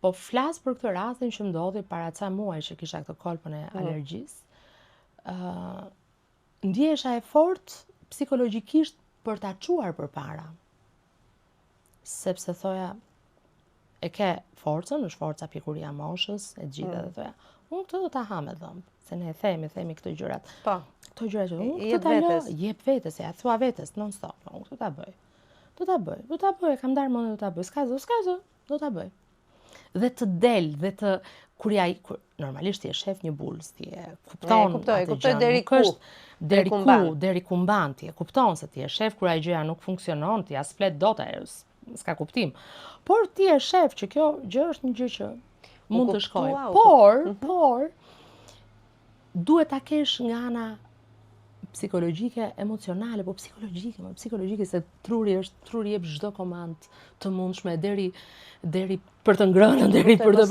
Po flas për këtë rastin që ndodhi para ca muaj që kisha këtë kolpën e alergjisë. Ndihesha e fortë psikologjikisht për ta çuar përpara. Sepse thoja, e ke forcën, është forca pjekuria moshës, e gjitha dhe thoja, unë këtë do ta ha me dhëmb, se ne e themi, themi këto gjërat. Këto gjëra që unë jep këtë ta lë, vetes. Jep vetes, ja thua vetes non stop, unë këtë ta bëj. Do ta bëj, do ta bëj, kam ndarë mendjen do ta bëj, s'ka zë, s'ka zë, do ta bëj. Dhe të del, dhe të kur ja kur normalisht ti e shef një bulz, ti e kupton E kuptoj, atë kuptoj gjën, deri nuk ku, është deri deri ku ku, mban. Deri ku mban, ti e kupton se ti e shef kur ajo gjëja nuk funksionon, ti as flet dot, ajo s'ka kuptim. Por ti e shef që kjo gjë është një gjë që mund të shkojë. Kuptua, u Por, por duhet ta kesh nga ana psikologjike, emocionale, po psikologjike, më psikologjike se truri është, truri jep çdo komand të mundshme deri deri për të ngrënë, deri për të